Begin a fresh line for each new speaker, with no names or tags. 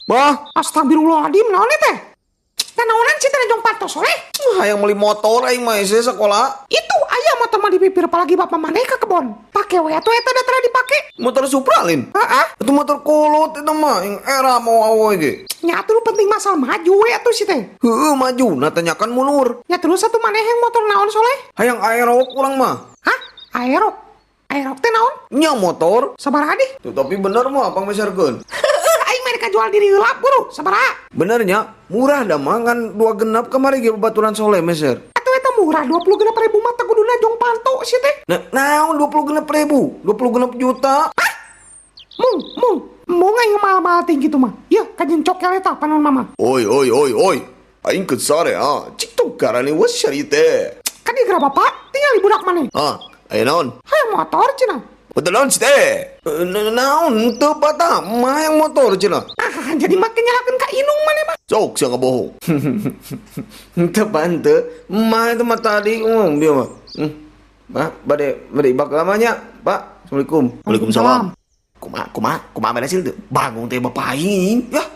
Bah,
Astagfirullahaladzim, naon ieu teh? Teh naonan sih teh jong panto soleh?
Hayang meuli motor aing mah hese sekolah.
Itu aya motor mah dipipir apalagi bapak maneh ke kebon. Pake we atuh eta da tara dipake.
Motor Supra lin.
Heeh.
Itu motor kolot itu mah yang era mau awe ge.
Nya atuh nu penting masal maju we atuh si teh.
Heueuh maju, nah tanyakan mundur.
Nya terus atuh maneh yang motor naon soleh?
Hayang Aerox urang mah.
Hah? Aerox? Aerox teh naon?
Nya motor.
Sabaraha dih?
Tuh, tapi bener mah pang meserkeun.
Heueuh, aing mah jual diri heula buru. Sabaraha?
Benernya murah dah mah kan dua genap kemarin ge babaturan soleh meser.
Atuh eta murah 26.000 mah teh kuduna jong panto si teh.
Nah, naon 26 ribu? 26 juta.
Hah? Mung, mung, mung aing mahal-mahal tinggi gitu mah. Yeuh, kajeun cokel eta panon mama.
Oi, oi, oi, oi. Aing keur sare ah. Cik tong karane wasyarite.
Kan digeura bapak, tinggal budak maneh.
Ah, aya naon?
Hayang motor cenah.
Betul naon sih teh? Naon teu patah mah yang motor cenah.
Ah, jadi make nyalakeun ka indung maneh mah.
Sok sia ngabohong. Teu pante, mah itu mah tadi ngomong dia mah. Pak, bade bade ibak lamanya, Pak. Assalamualaikum.
Waalaikumsalam.
Kumaha kumaha kumaha beres teu? Bangun teh bapak aing. Ya,